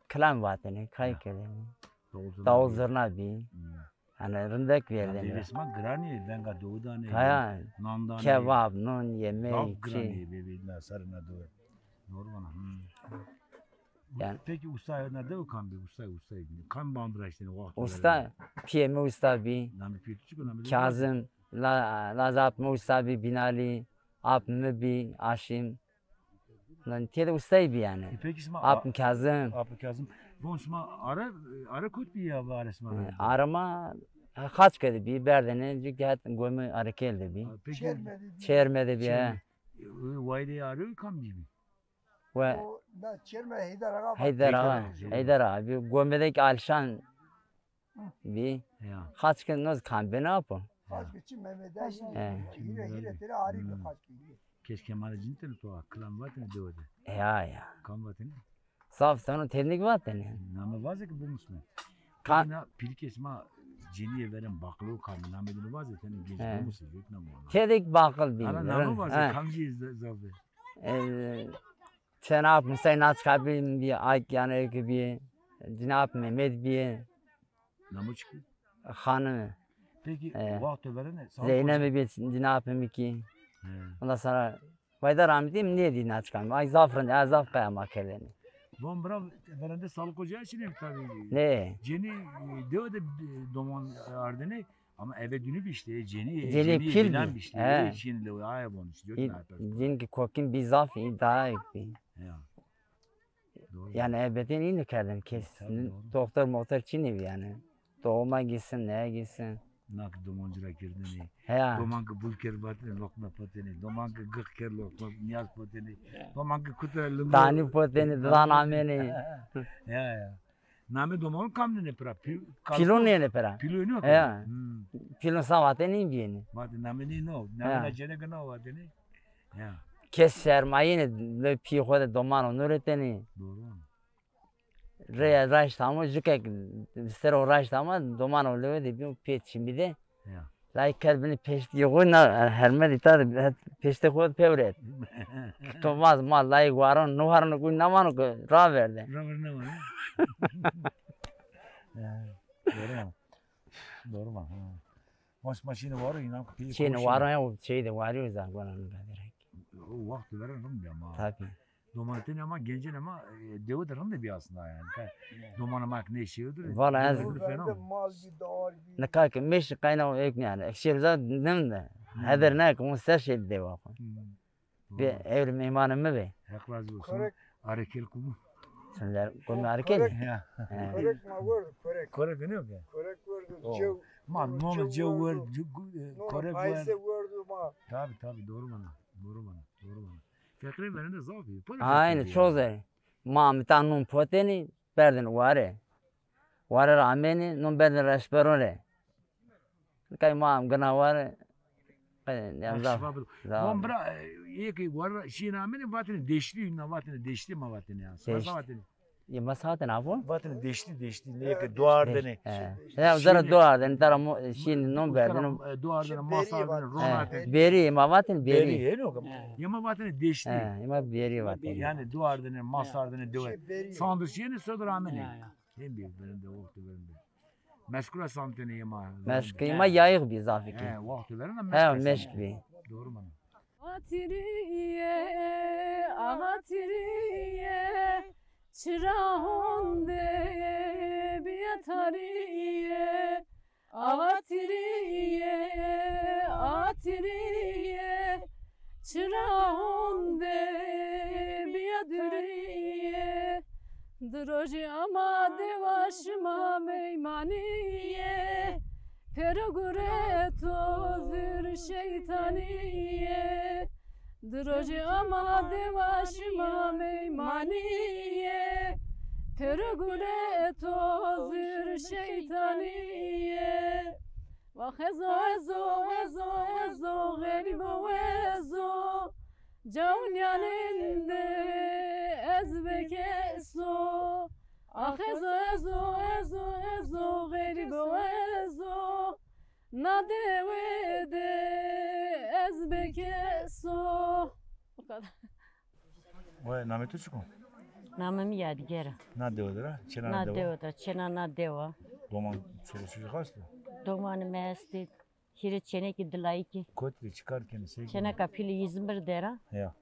kilam vatêne, kay kendin. Davul zurna. Davul zurna bî. Hmm. Hani rindek verdêne. Veyvê sima giranî, venga dowudanê, kaya, nandanê. Kebab, non, yemek, zaf giranî, çi. Veyvê na serê na dewe. Doğru vana. Hmm. Yani. Peki usta na dewe kam bî? Usta, usta, kam bî, viraştêne wexto? Usta, pîyê mi usta bî. Namê pîyê tu çik o, namê? Kazım, la, lazat mi usta bî, Binali, ap mi bî, Aşim. Lan têde ustayî bî yanî. E, peki sima Apim Kazım. Apim Kazım. Von sima are, are kot bî ya, are sima? E, are ma Xaçke de bî, berdêne, cik het gomê Arekel de bî. Ha, peki. Çerme de bî. Çerme de bî, he. Çerme. E, wayîrê are kam bî bî? We O, na Çerme Heyder Ağa var. Heyder Ağa, Heyder Ağa. Heyder Ağa bî. Gomê de ki Alişan bî. Ya. Xaçke noz kam bêne apo. Xaçke çi Mehmet Ağa. He. Hîre, hîre têre arî bî Xaçke. Keşke ma cinî têne to, kilam vatêne dewe de. Ya, ya. Kam vatêne? Zaf tano tênik vatêne. Name vaze ki bimusme. Ka- Peki na pîlike sima cinîye verên baqilo kam, name dîne vaze têne genç bimusme, yok name. Têdik baqil bî. Ala name vaze, kamcî zaf bî? E, Cenab Musa Naçka bî, bî Ak yanê ki bî, Cenab Mehmet bî. Namo çik? Xanime. Peki, e, wexto verene, Zeynep bî, Cenab mi kî. He. Ondan sonra Vayda rahmetî mi nêdî naçikan. Ay zaf rind, ay zaf qaya ma kerdêne. Von bira verende sağlık ocağı çinê tabî. Ne? Cenî, e, dewe de, e, doman ardêne ama eve dûnî bî işte, cenî, e, cenî pîl bî. He. Cenî ki kokin bî zaf, î daha bî. Ya. Doğru. Yanî ebetên îne kerdin kes. Tabii, doğru. Doktor moktor çinê bî yanî. Doğuma gitsin, neye gitsin. Na ki doman ci ra kerdinî. He ya. Doman ki bul ker vatêne, lokma potêne. Doman ki gix ker, lokma, nîyaz potêne. Doman ki kutra lingo. Danî potêne, didan amêne. Ya, ya. Name doman kam nêne pira? Pîl-, Pîlon nêne pira. Pîlon yok. He ya. Hmm. Pîlon sa vatêne bîyêne. Vatê name nê no. Name na ceneke no vatêne. Ya. Kes sermayîne, lê pî xo de doman onur etêne. Doğru. Rê raşt ama, jikek sero raşt ama, doman o lewe de bîyo pê çimî de. Ya. Lay kerd binî peştî xo na, herme de ta de peştê xo de pewret. To vaz ma lay waron, no waron ku na vano ku ra verde. Ra verde ne var? Ya. Doğru mu? Doğru mu? Ha. Mas ma şîne waro înan ku pî. Şîne waro ya, o şey de wariyo zaten. O wext veren rind bî ama. Tabii. Domanê tenê ama, gencên ama, e, dewe de rind bî aslında yani. Ka-, domanê ma ki nê şêwdir. Valla ez nika ki meş qayna ek yani. Ek şêr za nim de. Hmm. Heder ne ki on ser şêr dewa xo. Hmm. Doğru. Bê ewr meymanê mi bê. Heq razî olsun. Korek. Arekel kumu? Sen der kumu Arekel? Korek. Ya. He. Korek ma word, korek. Korek ne yok ya? Korek word, cew. Ma nono cew word, korek word. Tabii, tabii, doğru bana. Doğru bana. Doğru bana. Feqîrê verende zaf î. Aynî, çok zor. Ma mita nun potênî, berdin ware. Ware ra amênî, nun berdin reşperon rê. Kay ma am gina ware. Kay, ya, zaf, zaf. Wan bira, e, yê ki ware ra şîyêne amênî, vatêne deştî, na vatêne deştî, ma vatêne ya. Deştî. Vatêne. Yê ma sa vatêne apo? Vatêne deştî, deştî. Nê ke duar dene. He. Ya, zara duar dene, tara mo-, şîn non berdene. Duar dene, masar dene, ronate. Berî, ma vatêne berî. Berî, hêno ke. Yê ma vatêne deştî. He, yê ma berî vatêne. Yani duar dene, masar dene, dewe. Sandu şîyêne, sodir amêne. Hem bir benim de, wextî benim de. Meskura samtene yê ma. Meskê ma yayix bî zafî kî. He, wextî verena meşk. He, meşk bî. Doğru mu? Atirîye, atirîye, çira honde bîya tarîye. Atirîye, atirîye, çira honde bîya durîye. Di rojî ama dewa şima meymanîye, pêro gureto zûr şeytanîye. Di rojî ama dewa şima meymanîye, pêro gureto zûr şeytanîye. Wa xezo, ezo, ezo, ezo, xerîbo ezo. Cawnîyanên de ez bêkeso. Ax ezo, ezo, ezo, ezo, xerîbo ezo. Na dewe de ez bêkeso. Bu kadar. Waya, namê to çik o? Namê mi Yadiger a. Na dewe de ra? Çêna na dewe? Na dewe de ra, çêna na dewe. Doman, çoluk çocuk hasta? Domanê mi estê. Hîrê çênekî dilayîkî. Kotî rê, çi kar kenê, se kenê? Çêneka pîlî Îzmir der a. Ya.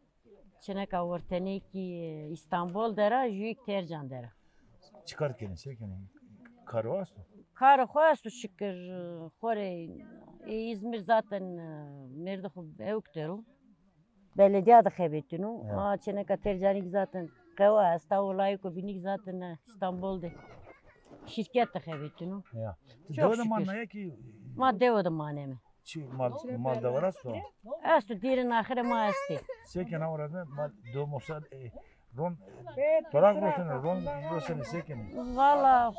Çêneka ortenêkî Îstanbul der a, jûyîk Tercan der a. Çi kar kenê, se kenê? Karê xo esto? Karê xo esto şikir, xo rê, e, Îzmir zaten, e, mêrdê xo ewk der o. Belediya de xebetîno. Ya. A çêneka Tercanî kî zaten qewa esta, o layîko bînî kî zaten, e, Îstanbul de şîrket de xebetîno. Ya. Ti dewe de manaya kî? Ma dewe de maneme. Çi mal, mal dewar esto? Esto, dêrê naxirê ma estê. Sekena orada mal do mosal, e, ron, toraq rotene, ron rotene sekene. Valla,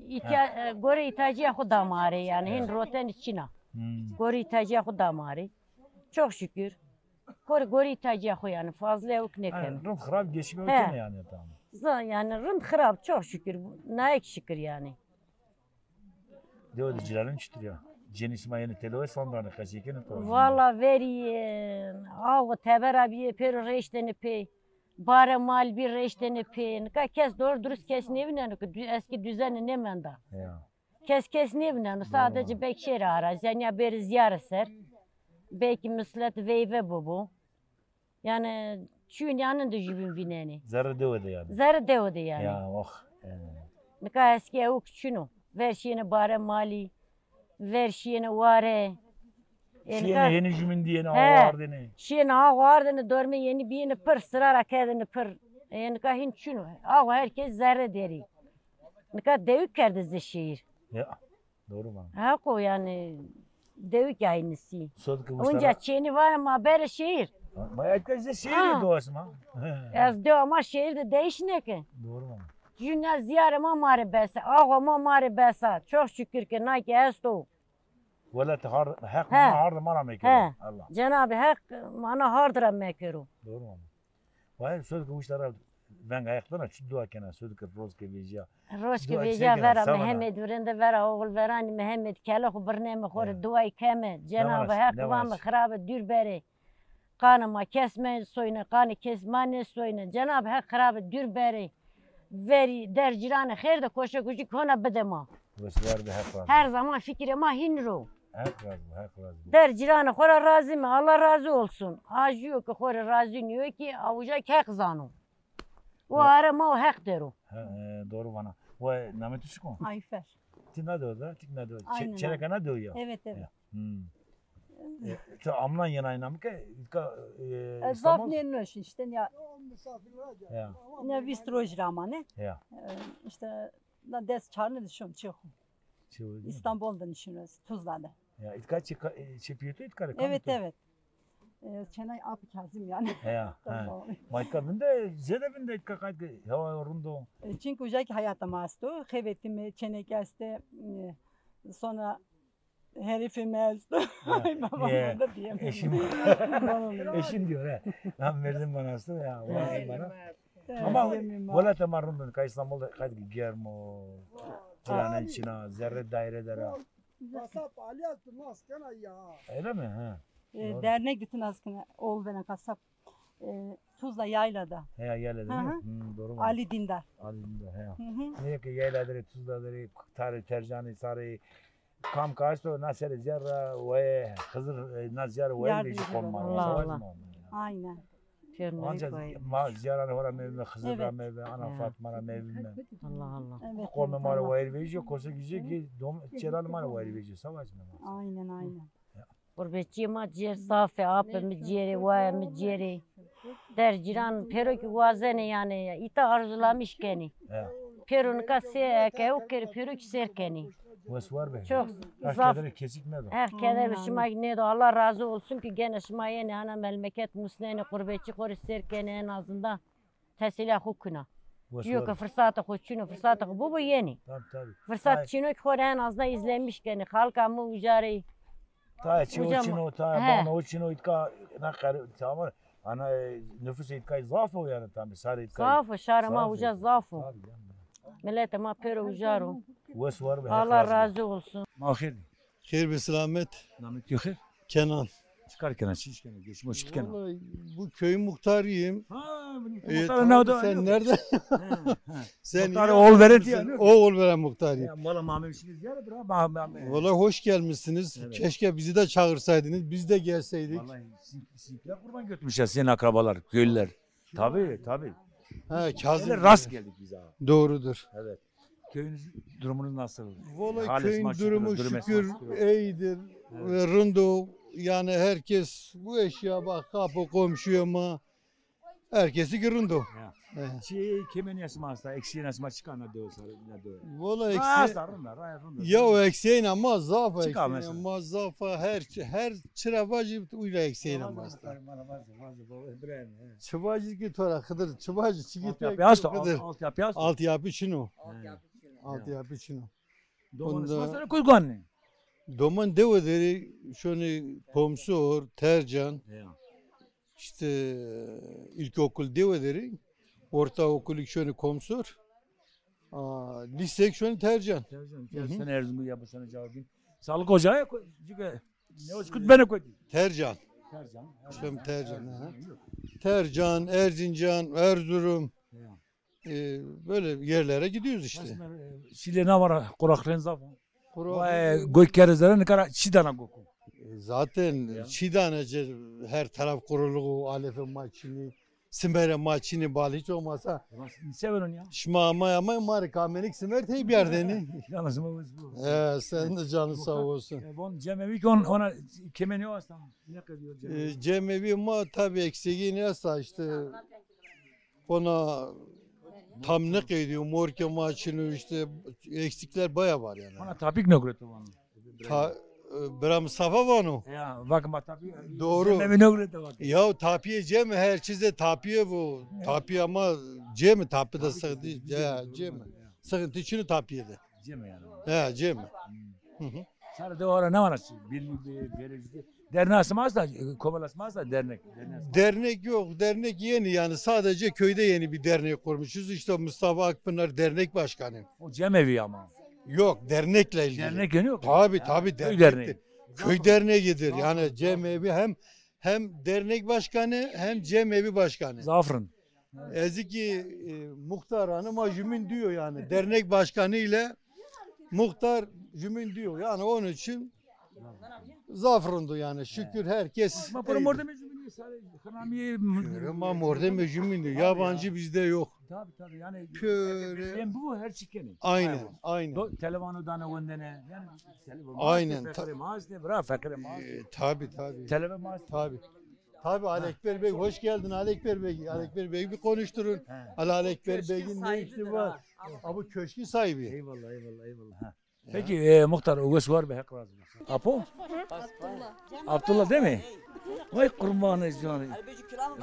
îhtîya-, e, gore îhtîyacîya xo da ma rê, yanî, hin rotene çin a. Hmm. Gore îhtîyacîya xo da ma rê. Çok şükür. Xo rê gore îhtîyacîya xo, yanî, fazla ewk nêkeme. Rind xirab geçîme ewk kene yanî, tamam. Za-, yanî, rind xirab, çok şükür. Naye kî şikir yanî. Dewe de cîranên çitur ya? Cenî sima yenê telo, sandanê, qesey kenê to? Valla verî, e, awa tebera bîye, pêro rêştêne pê. Bare mal bî, rêştêne pê. Nika kes doğru dürüst kes nêvîneno ke dü-, eskî düzeni nêmenda. Ya. Kes kes nêvîneno, sadece belkî şêrê arazî, yanî ya bêrê zîyare ser. Belkî mislet veyve bibo. Yanî çîyo nîyanên de jûbîn vînenê. Zerrê dewe de yanî. Zerrê dewe de yanî. Ya, oh. E. Nika eskî ewk çin o. Ver şîyêne bare malî, ver şîyêne ware. E, şîyêne nika yenî jûmîn dîyêne, awa ardêne. Şîyêne awa ardêne, dormê yenî bîyêne pir, sira ra kerdêne pir. E, nika hîn çin o. Awa her kes zerre der ê. Nika dewik kerde zê şehîr. Ya. Doğru vana. Heqo yanî, dewik aynısı. Onca çênî vana ma berê şehîr. Ma ya ke zê şehîr de dost ma. Ez dewa ma şehîr de değiş neke. Doğru vana. Jûna zîyare ma ma rê bes a. Awa ma ma rê bes a. Çok şükür ke na ke esto. Welat hard, Heq ma hard ma ra mekero. He. Allah. Cenab-ı Hak mana hard ra mekero. Doğru vana. Vay, sor ke wişta ra veng ayeq dana, çi dua kena, sor ke roz ke vejîya. Roz ke vejîya vera Mehemmed virende, vera oğul veranî Mehemmed kele xo birneme xo rê duayî keme. Cenab-ı Hak vame xirabe dûr berê. Qanê ma kes mesoyne, qanê kes ma nêsoyne. Cenab-ı Hak xirabe dûr berê. Verî der cîranê xêr de koşe kujik hona bide ma. Wes war be, Heq razî. Her zaman fikirê ma hîn ro. Heq razî bo, Heq razî bo. Der cîranê xo ra razî me, Allah razî olsun. A jûyo ke xo rê razî nîyo kî, a uca kî Heq zano. O are ma o Heq der o. He, e, doğru vana. Ve namê tu çik o? Ayfer. Ti na dewe de, ti kî na dewe de. Aynen. Çêneka na dewe ya? Evet, evet. Ya. Hmm. E, ti amnan yenay namike, îtka, e, e, zaf nênoş işte ya. Ya. Ne vîst roj ra amane. Ya. E, işte na des çarne de şum çê xo. Çê xo. İstanbul de nişîno ez, Tuzla de. Ya, îtka çê ka-, e, çê pîyê to îtka rê kam to? Evet, evet. E, çênay Apî Kazim yanî. Ya, ha. Ma îtka vinde, zêde vinde îtka qayt ke hewa rind o. E, çünkü uca kî heyata ma esto. Xevetîme, çêneke estê, e, sonra herifê mi esto. Ha, babam orada diyemem. Eşim, eşim diyor ha. Ben verdim bana esto ya. Verdim bana. Ama welatê ma rind o, ka Îstanbul de qayt ke germ o. Planên çin a, zerrê daîre der a. Kasap Alî ez tu nas kena ya. Öyle mi? Ha. E, dernek de tu nas kena, oğul veren kasap. E, Tuzla Yayla'da. He, Yayla'da değil mi? Hı hı. Hmm, doğru. Ali Dindar. Ali Dindar, he. Hı hı. Nîye ke Yayla der ê, Tuzla der ê, tarê Tercanî, sarê kam ka esto, na serê zîyar ra, weye Xizir, e, na zîyar weye vejî qom ma. Allah Allah. Aynen. Anca ma zîyaranê xo ra mevîme, Xizir ra mevîme, ana Fatma ra mevîme. Allah Allah. Qomê ma rê wayîr vejîyo, kose gijê kî dom-, çêlanê ma rê wayîr vejîyo. Savaş ne ma. Aynen, aynen. Qurbetçîyê ma cêr zaf ê, apê mi cêr ê, waya mi cêr ê. Der cîran pêro kî wazenê yanî, îta arzulamiş kenî. Pêro nika sê eke ewk kerê, pêro kî sêr kenî. Wes war be. Çok zaf. Her keder kesik nêdo. Her keder şima kî nêdo. Allah razı olsun ki gene şima yenê ana melmeket musnenê, qurbetçî xo rê sêr kenê, en azından tesîlîya xo kuna. Yok ki fırsatê xo çin o, fırsatê xo bibo yenê. Tabii, tabii. Fırsat çin o ki xo rê en azından izlemiş kenê. Xalka mi uca rê. Tayê çê o çin o, tayê bana o çin o, îtka na qere-, tamam. Ana, e, nüfus îtkay zaf o yanî, tam sarê îtkay. Zaf o, şarê ma uca zaf o. Miletê ma pêro uca ro. Wes war be, Allah razı olsun. Ma xêr. Xêr be selamet. Namê tu xêr? Kenan. Çi kar kena, çi iş kena, geçim o çit kena? Vallahi bu köyün muhtarıyım. Ha, muhtarı nerede? Sen nerede? Sen muhtarı oğul veren diye. Oğul veren muhtarıyım. Ya, valla mamem şimdi ziyaret bira, mamem. Valla hoş gelmişsiniz. Evet. Keşke bizi de çağırsaydınız, biz de gelseydik. Vallahi siz- Sizinkiler kurban götürmüşler, senin akrabalar, köylüler. Tabii, tabii. Ha, Kazım. Öyle rast geldik biz abi. Doğrudur. Evet. Köyünüz, durumunuz nasıl? Vallahi köyün durumu şükür iyidir. Ve rind o. Yani herkes bu eşya bak, kapı komşuya mı? Herkesi ki rind o. Ya. He. Çi kemenîya sima esta, eksîyena sima çik a na dewe sare, na dewe? Valla eksî- Raya esta, rind a, raya rind a. Ya o eksîyena ma zaf a, eksîyena ma zaf a, her, her çira vajî uyra eksîyena ma esta. Çi vajî ki to ra Xidir, çi vajî, çi ki to ra Xidir. Altyapı esta, al-, altyapı esta. Altyapı çin o. He. Altyapı çin o. Domanê sima sere kotî guanenê? Doman dewe derî şonê Komsor, Tercan. Ya. İşte ilkokul dewe derî, ortaokul şonê Komsor. Aa, lise şonê Tercan. Tercan. Hı hı. Gel sen Erzincan ya, bu sene cevabın. Sağlık ocağı ya, ko-, cike, ne o, kut bene kotî? Tercan. Tercan. Şem Tercan, ha. Tercan, Erzincan, Erzurum. Ya. E, böyle yerlere gidiyoruz işte. Aslında, e, Şîle na vara, kuraklen zaf. Kurak. Vay, gök kere zere, nikara çi dana goku. E, zaten çi dana ce-, her taraf kuruluk o, alefe ma çinî, simere ma çinî, bal hiç olmasa. Ama siz ne severin ya? Şima ama, ama ma rê kamenik simer tey biyardeni. Canınız sağ olsun. E, sen de canın sağ olsun. E, bon cemevi ki on, ona kemeni o aslan. Ne kadar cemevi? E, cemevi ma tabi eksiğini esta işte. Ona tam ne qeydiyo, morke ma çino, işte eksikler baya var yani. Ona tapik ne gureto vano? Ta, e, Bira Mustafa vano. Ya, bak ma tapik. Doğru. Cememi ne gureto bak. Ya tapiye cemi, her çize tapiye bu. Tapiye ama cemi, tapi de sıkıntı. Ya cemi. Sıkıntı çino tapiye de. Cemi yani. He, cemi. Hı hı. Sarı de ora ne var? Birliği, bir, bir, Derneğe sima esta, e, komela sima esta, dernek. Dernek yok, dernek yeni yani, sadece köyde yeni bir dernek kurmuşuz. İşte Mustafa Akpınar dernek başkanı. O cemevi ama. Yok, dernekle ilgili. Dernek yeni yok. Tabii, tabii, köy derneği. Köy derneğidir. Yani cemevi hem hem dernek başkanı hem cemevi başkanı. Zafrın. Eziki, e, muhtar hanım jümün diyor yani. Dernek başkanı ile muhtar jümün diyor. Yani onun için zaf rind o yani. Şükür herkes. Ma piro mordemê jümün diyor, sare xirnamiyê. Ma mordemê jümün diyor. Yabancı bizde yok. Tabii, tabii, yani. Pöre. Ben bu her çi kenê. Aynen, aynen. Televano dane wendene. Yani, aynen. Feqirê ma estê, bira, feqirê ma estê. E, tabii, tabii. Televe ma estê. Tabii. Tabii, Ali Ekber Bey, hoş geldin Ali Ekber Bey. Ali Ekber Bey bir konuşturun. He. Ali, Ali Ekber Bey'in ne işi var? Abi köşkün sahibi. Eyvallah, eyvallah, eyvallah. Ha. Peki, e, muhtar, o wes war be, Hak razı olsun. Apo? Abdullah. Abdullah değil mi? Vay kurbanı canı.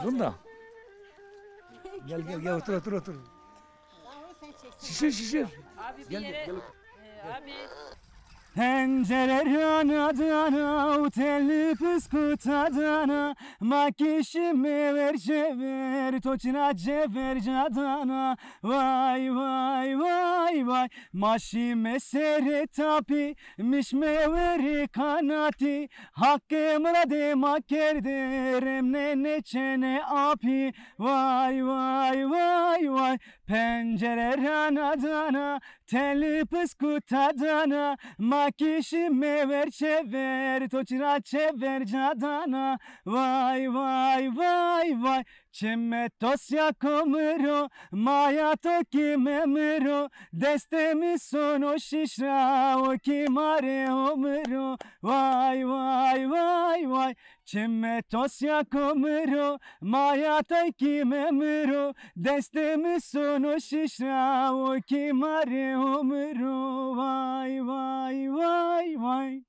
Rında. Gel, gel, gel, otur, otur, otur. Şişir, şişir. Abi bir yere, e, abi. Pencere rana dana, u teli piskuta dana, ma kişime ver cever, to çina cever cadana. Vay, vay, vay, vay, ma şime sere tapi, mişme veri kanati, hakkı mıradê ma kerde, remne neçene api. Vay, vay, vay, vay, pencere rana dana, teli piskuta dana, ma kişime ver çever, to çira çever cadana. Vay, vay, vay, vay, çime tosya komiro, maya to kime miro, deste mi sono şişra, o ki mare omiro. Vay, vay, vay, vay, çime tosya komiro, maya tay kime miro, deste mi sono şişra, o ki mare omiro. Vay, vay, vay, vay.